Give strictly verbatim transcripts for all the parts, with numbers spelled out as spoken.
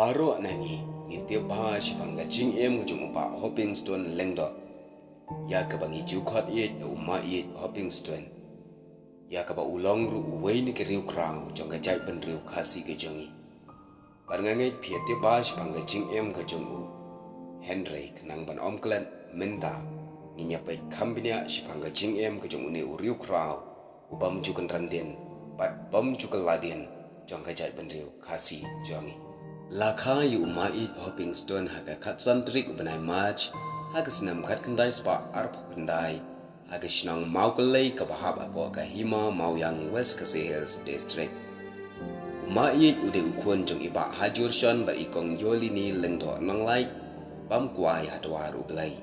Baroh na ngi ngi tip bha shaphang ka jingim ka jong u Bah Hopingstone Lyngdoh, ïa kaba ngi ju khot ïeit da u Maieit Hopingstone, ïa kaba u long ruh uwei na ki riewkhraw jong ka jaitbynriew Khasi ka jong ngi. Bad nga ngeit phi ïa tip bha shaphang ka jingim ka jong u. Hynrei khnang ban ym klet, mynta ngin ïa peit kham bniah shaphang ka jingim ka jong une u riewkhraw u bym ju kynran dien bad bym ju kylla dien jong ka jaitbynriew Khasi jong ngi. La kha ïa u Maieit Hopingstone ha ka khatsan tarik u bnai March, ha ka snem khatkhyndai spah arphew khyndai, ha ka shnong Mawkyllei kaba hap hapoh ka hima Mawiang, West Khasi Hills District. U Maieit u dei u khun jong i Bah Hajurshon bad i Kong Yolini Lyngdoh Nonglait, bam kwai ha dwar U Blei.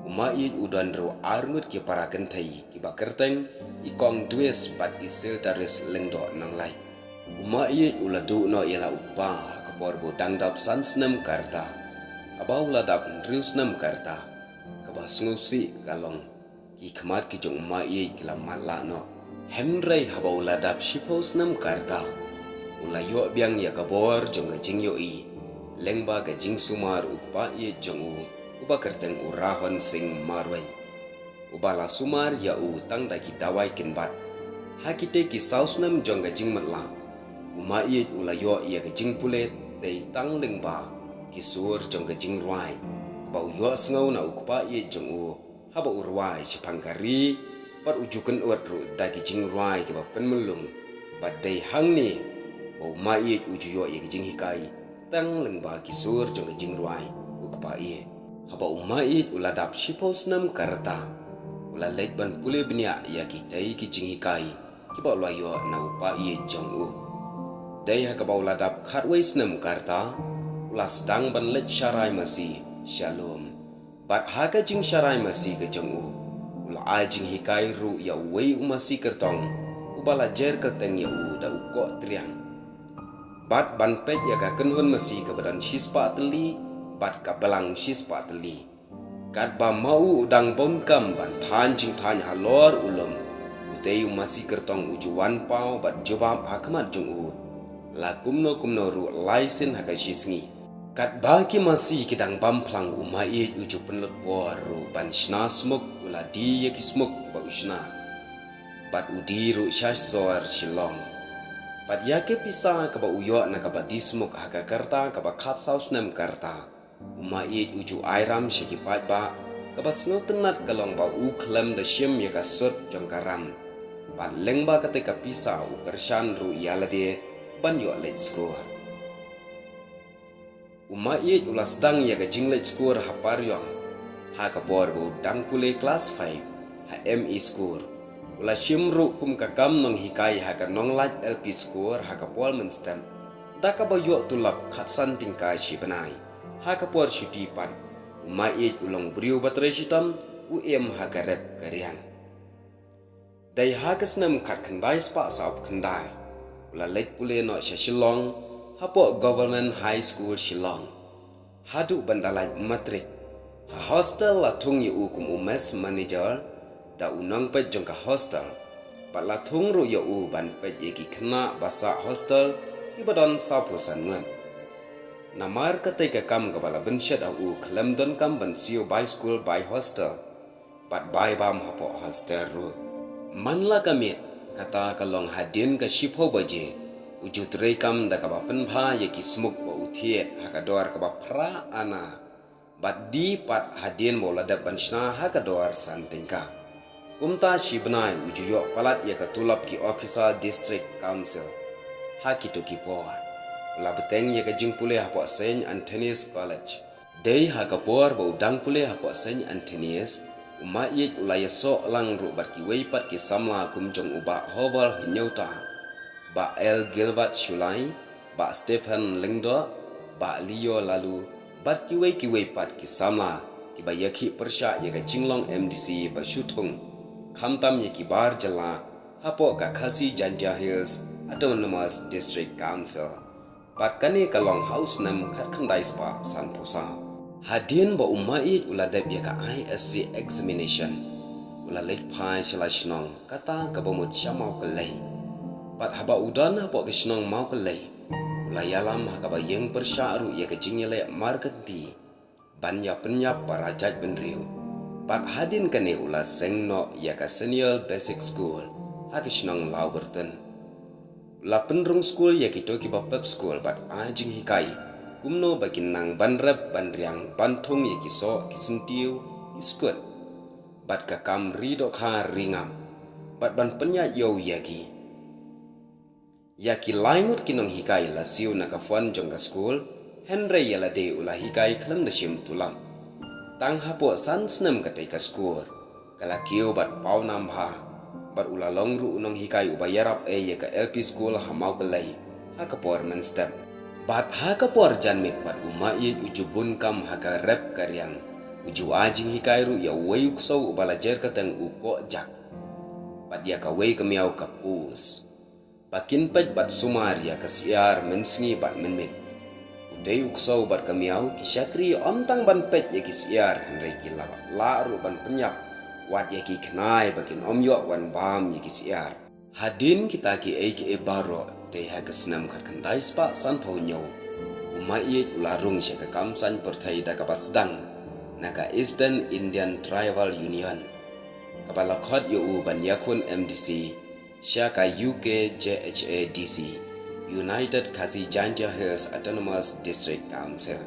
U Maieit u don ruh ar ngut ki para kynthei kiba kyrteng i Kong Dwis bad i Siltaris Lyngdoh Nonglait. U Maieit u la duh noh ïa la u kpa ha ka por ba u dang dap san snem ka rta. Haba u la dap hynriew snem ka rta, kaba sngewsih ka long, ki khmat ki jong u Maieit ki la matlah noh. Hynrei haba u la dap shiphew snem ka rta, u la ïoh biang ïa ka bor jong ka jingïohi lyngba ka jingsumar u kpa ïeit jong u, uba kyrteng u Rahon Singh Marwein, uba la sumar ïa u tang da ki dawai kynbat. Ha kitei ki saw snem jong ka jingmatlah, u Maieit u la ïoh ïa ka jingpule tei tang lyngba ki sur jong ka jingrwai, kaba u ïohsngew na u kpa ïeit jong u haba u rwai shaphang ka ri, bad u ju kynud ruh da ki jingrwai kiba pynmyllung. Bad dei hangne ba u Maieit u ju ïoh ïa ka jinghikai tang lyngba ki sur jong ka jingrwai u kpa ïeit. Haba u Maieit u la dap shiphew snem ka rta, u la leit ban pule bniah ïa kitei ki jinghikai kiba u la ïoh na u kpa ïeit jong u. Dei ha kaba u la dap khatwei snem ka rta, u la sdang ban leit sharai masi sha lum. Bad ha ka jingsharai masi ka jong u, u la ai jinghikai ruh ïa uwei u masi kyrtong uba la jer kyrteng ïa u da u Koh Triang. Bad ban peit ïa ka kynhun masi kaba don shispah tylli bad ka blang shispah tylli. Katba ma u u dang bun kam ban thaiñ jingthaiñ halor u lum, utei u masi kyrtong u ju wan paw bad jubab ha khmat jong u la kumno kumno ruh lai sien ha ka shisngi. Katba ki masi ki dang bam phlang, u Maieit u ju pynlut bor ruh ban shna smok, u la die ïa ki smok kiba u shna. Bad u die ruh sha sor Shillong. Bad ïa ka pisa kaba u ïoh na kaba die smok ha ka rta kaba khatsaw snem ka rta, u Maieit u ju ai ram sha ki paidbah, kaba sngewtynnat ka long ba u khlem da shim ïa ka sut jong ka ram. Bad lyngba katei ka pisa u kyrshan ruh ïa lade ban ïoh leit skul. U Maieit u la sdang ïa ka jingleit skul ha Pariong, ha ka por ba u dang pule klas five ha M E skul. U la shim ruh kum ka kam nonghikai ha ka Nonglait L P skul ha ka por mynstep, da kaba ïoh tulop khatsan tyngka shi bnai. Ha ka por shuti pat, u Maieit u long briew ba trei shitom, u im ha ka rep ka riang. Dei ha ka snem khatkhyndai spah sawphew khyndai, u la leit pule noh sha Shillong, hapoh Government High School Shillong. Haduh ban da lait matrik, ha hostel la thung ïa u kum u mess manager, da u nongpeit jong ka hostel. Bad la thung ruh ïa u ban peit ïa ki khynnah ba sah hostel, kiba don sawphew san ngut. Namar katei ka kam kaba la bynshet ha u, khlem donkam ban siew bai skul bai hostel, bad bai bam hapoh hostel ruh. Man la ka miet, kata ka long hadien ka shiphew baje, u ju treikam da kaba pynbha ïa ki smok ba u thied ha ka dor kaba phra ana, bad die pat hadien ba u la dep ban shna ha ka dor san tyngka. Kumta shi bnai u ju ïoh palat ïa ka tulop ki officer District Council. Ha kito ki por, u la bteng ïa ka jingpule hapoh Saint Anthony's College. Dei ha ka por ba u dang pule hapoh Saint Anthony's, u Maieit u la ïasoh lang ruh bad kiwei pat ki samla kum jong u Bah Howell Hynñiewta, Bah L Gilbert Shullai, Bah Stephen Lyngdoh, Bah Leo Laloo, bad kiwei kiwei pat ki samla, kiba ïakhih pyrshah ïa ka jinglong M D C ba shu thung, khamtam ïa ki bar jylla, hapoh ka Khasi Jaintia Hills Autonomous District Council. Bad kane ka long ha u snem khatkhyndai spah sanphew saw. Hadien ba u Maieit u la dep ïa ka I S C examination, u la leit phai sha la shnong, kata kaba mut sha Mawkyllei. Bad haba u don hapoh ka shnong Mawkyllei, U la ïalam ha kaba ïeng pyrshah ruh ïa ka jingïaleh markynti ban ïa pynïap para jaitbynriew. Bad hadien kane u la seng noh ïa ka Senior Basic School ha ka shnong Lawbyrton. U la pynrung skul ïa kito kiba pep skul bad ai jinghikai kumno ba kin nang ban rep ban riang ban thung ïa ki soh ki syntiew ki skut bad ka kam ri dohkha ri ngam bad ban pynïaid ïew ïa ki. Ïa ki lai ngut ki nonghikai la siew na ka fund jong ka skul, hynrei ïa lade u la hikai khlem da shim tulop. Tang hapoh san snem katei ka skul ka la kiew bad pawnam bha, bad u la long ruh u nonghikai uba ïarap ei ïa ka L P school ha Mawkyllei ha ka por mynstep. Bad ha ka por janmiet bad u Maieit u ju bun kam ha ka rep ka riang, u ju ai jinghikai ruh ïa uwei u ksew uba la jer kyrteng u Koh Jak bad ïa kawei ka miaw ka Pus. Ba kin peit bad sumar ïa ka syiar mynsngi bad mynmiet. Utei u ksew bad ka miaw ki shakri ym tang ban peit ïa ki syiar hynrei ki la lah ruh ban pynïap wat ïa ki khnai ba kin ym ïoh wan bam ïa ki syiar. Hadien kita kiei kiei baroh, dei ha ka snem khatkhyndai spah sanphew hynñiew u Maieit u la rung sha ka kam saiñ pyrthei da kaba sdang na ka Eastern Indian Tribal Union, kaba la khot ïa u ban ïakhun M D C sha ka U K J H A D C, United Khasi Jaintia Hills Autonomous District Council.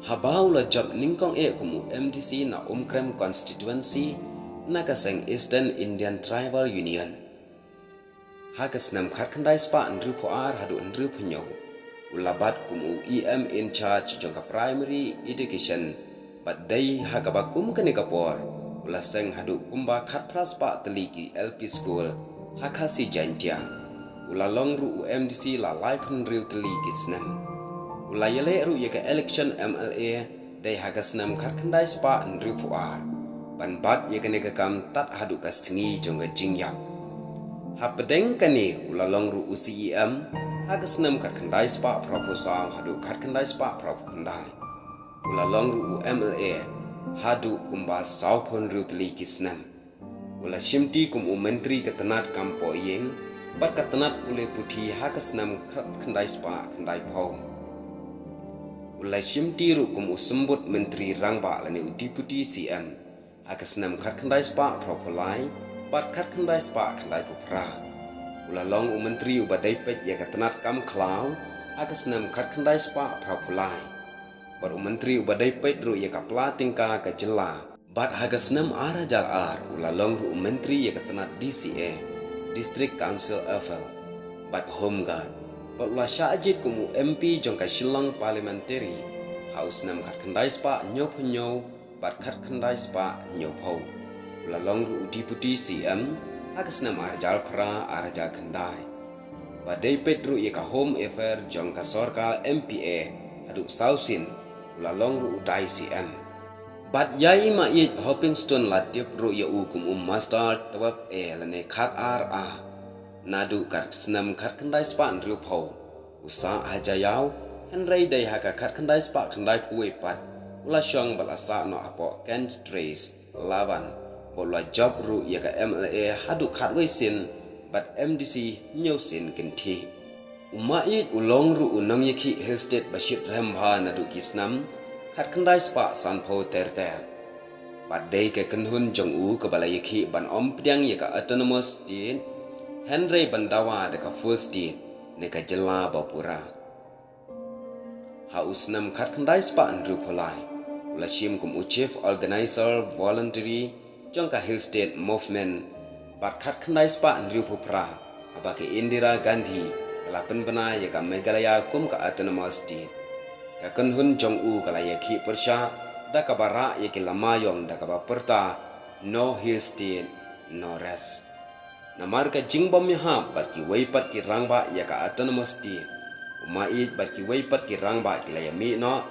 Haba u la jop nyngkong eh kum u M D C na Umkrem Constituency na ka seng Eastern Indian Tribal Union ha ka snem khatkhyndai spah hynriewphew ar haduh hynriewphew hynñiew, u la bat kum u E M in charge jong ka Primary Education, bad dei ha kaba kum kane ka por u la seng haduh kumba khatphra spah tylli ki L P school ha Khasi Jaintia. U la long ruh u M D C la laiphew hynriew tylli ki snem. U la ïaleh ruh ïa ka election M L A dei ha ka snem khatkhyndai spah hynriewphew ar, ban bat ïa kane ka kam tad haduh ka sngi jong ka jingïap. Hapdeng kane u la long ruh u C E M ha ka snem khatkhyndai spah phraphew saw haduh khatkhyndai spah phraphew khyndai. U la long ruh u M L A haduh kumba sawphew hynriew tylli ki snem. U la shimti kum u Myntri ka tnat kam pohïing bad ka tnat pule puthi ha ka snem khatkhyndai spah khyndaiphew. U la shimti ruh kum u symbud Myntri Rangbah lane u Deputy C M ha ka snem khatkhyndai spah phraphew lai bad khatkhyndai spah khyndaiphew phra. U la long u Myntri uba dei peit ïa ka tnat kam khlaw ha ka snem khatkhyndai spah phraphew lai bad u Myntri uba dei peit ruh ïa ka pla tyngka ka jylla. Bad ha ka snem ar hajar ar u la long ruh u Myntri ïa ka tnat D C A, District Council Affairs, bad Home Guard. Bad u la shah jied kum u M P jong ka Shillong Parliamentary ha u snem khatkhyndai spah hynñiewphew hynñiew bad khatkhyndai spah hynñiewphew. U la long ruh u Deputy C M ha ka snem ar hajar phra ar hajar khyndai. Ba dei peit ruh ïa ka Home Affairs jong ka sorkar M P A haduh saw sien, u la long ruh u dai C M. Bad ïa i Maieit Hopingstone la tip ruh ïa u kum u Master twelve A lane khat ar A. Naduh ka snem khatkhyndai spah hynriewphew u sah ha Jaïaw, hynrei dei ha ka khatkhyndai spah khyndaiphew wei pat u la shong bad la sah noh hapoh Kent Terrace, Laban, bad u la jop ruh ïa ka M L A haduh khatwei sien bad M D C hynñiew sien kynthih. U Maieit u long ruh u nongïakhih Hill State ba shitrhem bha naduh ki snem khatkhyndai spah sanphew ter ter. Bad dei ka kynhun jong u kaba la ïakhih ban ym pdiang ïa ka Autonomous State, hynrei ban dawa da ka Full State ne ka jylla ba pura. Ha u snem khatkhyndai spah hynriewphew lai u la shim kum u Chief Organizer Voluntary jong ka Hill State Movement, bad khatkhyndai spah hynriewphew phra, haba ka Indira Gandhi ka la pynbna ïa ka Meghalaya kum ka Autonomous State, ka kynhun jong u ka la ïakhih pyrshah da kaba rah ïa ki lama ïong da kaba pyrta, "No Hill State, no rest." Namar ka jingbym ïahap bad kiwei pat ki rangbah ïa ka Autonomous State, u Maieit bad kiwei pat ki rangbah ki la ïamih noh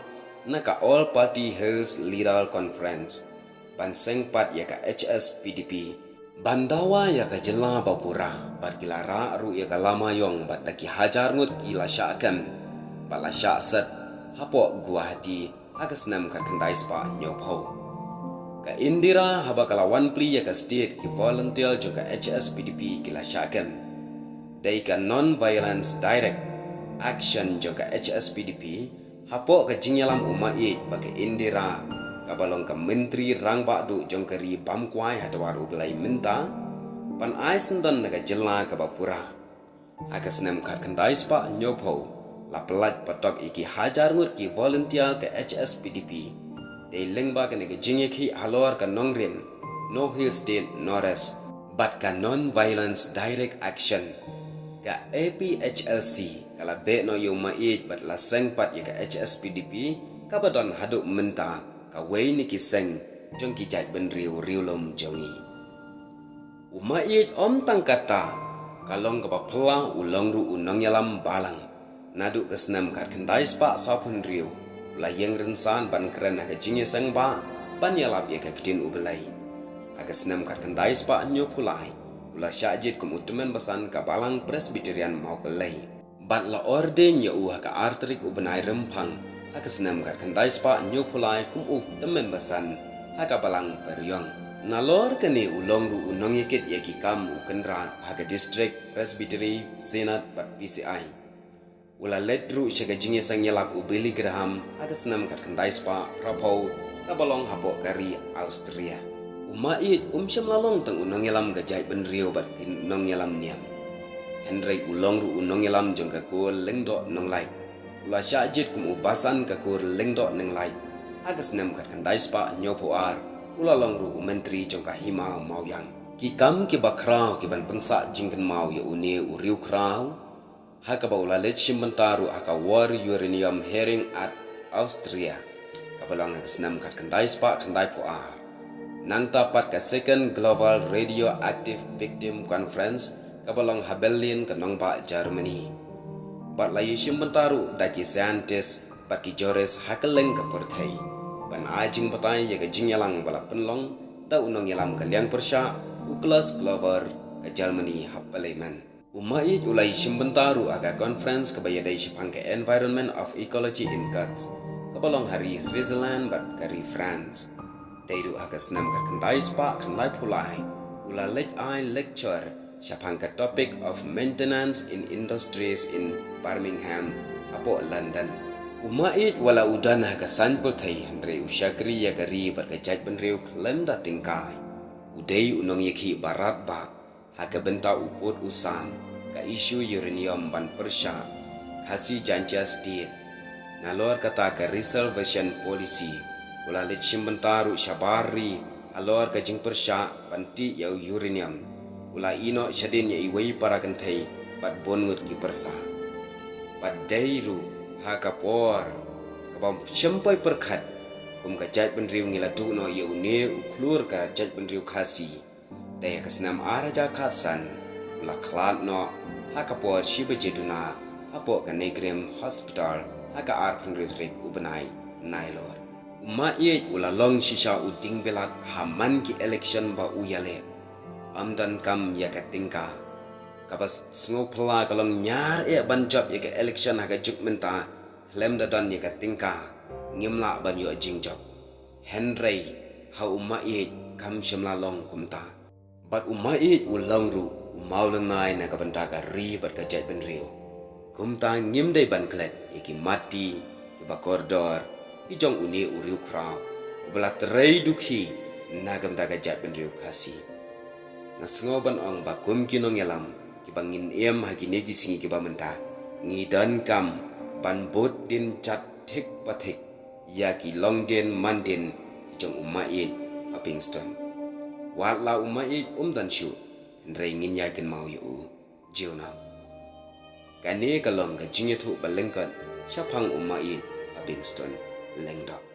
na ka All Party Hills Leaders Conference ban seng pat ïa ka H S P D P, ban dawa ïa ka jylla ba pura. Bad ki la rah ruh ïa ka lama ïong bad da ki hajar ngut ki la shah kem bad la shah set hapoh Guwahati ha ka snem khatkhyndai spah hynñiewphew. Ka Indira haba ka la wan plie ïa ka state, ki volunteer jong ka H S P D P ki la shah kem. Dei ka Non-Violence Direct Action jong ka H S P D P, hapoh ka jingïalam u Maieit bad ka Indira, kaba long ka Myntri Rangbah Duh jong ka ri bam kwai ha dwar U Blei mynta, ban ai syndon na ka jylla kaba pura. Ha ka snem khatkhyndai spah hynñiewphew, la pyllait patok ïa ki hajar ngut ki volunteer ka H S P D P. Dei lyngba kane ka jingïakhih halor ka nongrim, No Hill State, No Rest, bad ka Non-Violence Direct Action. Ka A P H L C, ka la beh noh ïa u Maieit bad la seng pat ïa ka H S P D P, kaba don haduh mynta, kawei na ki seng, jong ki jaitbynriew riewlum jong ngi. U Maieit ym tang katta, ka long kaba phylla u long ruh u nongïalam balang. Naduh ka snem khatkhyndai spah sawphew hynriew, u la ïeng rynsan ban kren ha ka jingïaseng bah, ban ïalap ïa ka ktien U Blei. Ha ka snem khatkhyndai spah hynñiewphew lai, u la shah jied kum u tymmen basan ka Balang Presbyterian Mawkyllei. Bad la ordain ïa u ha ka ar tarik u bnai Rymphang, ha ka snem khatkhyndai spah hynñiewphew lai kum u tymmen basan, ha ka Balang Pariong. Nalor kane u long ruh u nongïakit ïa ki kam u kynrad ha ka District Presbytery, Synod bad P C I. U la leit ruh sha ka jingïaseng ïalap u Billy Graham, ha ka snem khatkhyndai spah phraphew, kaba long hapoh ka ri Austria. U Maieit um shym la long tang u nongïalam ka jaitbynriew bad ki nongïalam niam. Hynrei u long ruh u nongïalam jong ka kur Lyngdoh Nonglait. U la shah jied kum u basan ka kur Lyngdoh Nonglait. Ha ka snem khatkhyndai spah hynñiewphew ar, u la long ruh u Myntri jong ka Hima Mawiang. Ki kam kiba khraw ki ban pynsah jingkynmaw ïa une u riewkhraw, ha kaba u la leit shim bynta ruh ha ka War Uranium Hearing at Austria, kaba long ha ka snem khatkhyndai spah khyndaiphew ar. Nangta pat ka Second Global Radioactive Victim Conference, kaba long ha Berlin ka nongbah Germany. Bad la ïashim bynta ruh da ki scientist bad ki jurist ha kylleng ka pyrthei, ban ai jingbatai ïa ka jingïalang ba la pynlong da u nongïalam ka liang pyrshah, u Klaus Glover, ka Germany ha Parliament. U Maieit u la ïashim bynta ruh ha ka conference kaba ïadei shaphang ka Environment of Ecology in Kursk, kaba long ha ri Switzerland bad ka ri France. Dei ruh ha ka snem khatkhyndai spah khyndaiphew lai, u la leit ai lecture shaphang ka Topic of Maintenance in Industries in Birmingham, hapoh London. U Maieit wat la u don ha ka saiñ pyrthei, hynrei u shakri ïa ka ri bad ka jaitbynriew khlem da tyngkai. U dei u nongïakhih barat bah, ha ka bynta u pud u sam, ka issue uranium ban pyrshah Khasi Jaintia State. Nalor kata ka reservation policy, u la leit shim bynta ruh shabar ri halor ka jingpyrshah ban tih ïa u uranium. U la ïeh noh shadien ïa iwei para kynthei bad bun ngut ki pyrsa. Bad dei ruh ha ka por kaba shym poi pyrkhat, kum ka jaitbynriew ngi la duh noh ïa une u khlur ka jaitbynriew Khasi. Dei ha ka snem ar hajar khatsan, u la khlad noh ha ka por shi baje duna, hapoh ka NEIGRIHMS Hospital, ha ka arphew hynriew tarik u bnai Nailur. U Maieit u la long shisha u diengbilat ha man ki election ba u ïaleh. Ym donkam ïa ka tyngka. Kaba s-, sngewphylla ka long ñiar eh ban jop ïa ka election ha ka juk mynta, khlem da don ïa ka tyngka, ngim lah ban ïoh jingjop. Hynrei, ha u Maieit kam shym la long kumta. Bad u Maieit u long ruh u mawlynnai na ka bynta ka ri bad ka jaitbynriew. Kumta ngim dei ban klet ïa ki matti, kiba kordor, ki jong une u riewkhraw, uba la trei dukhi na ka bynta ka jaitbynriew Khasi. Nga sngew ban ong ba kum ki nongïalam kiba ngin im ha kine ki sngi kiba mynta, ngi donkam ban bud dien jat thik pa thik ïa ki longdien mandien ki jong u Maieit ha Bengston. Wat la u Maieit um don shuh, hynrei ngin ïa kynmaw ïa u. Jiw na. Kane ka long ka jingïathuh ba lyngkot shaphang u Maieit ha Bengston, Lyngdoh.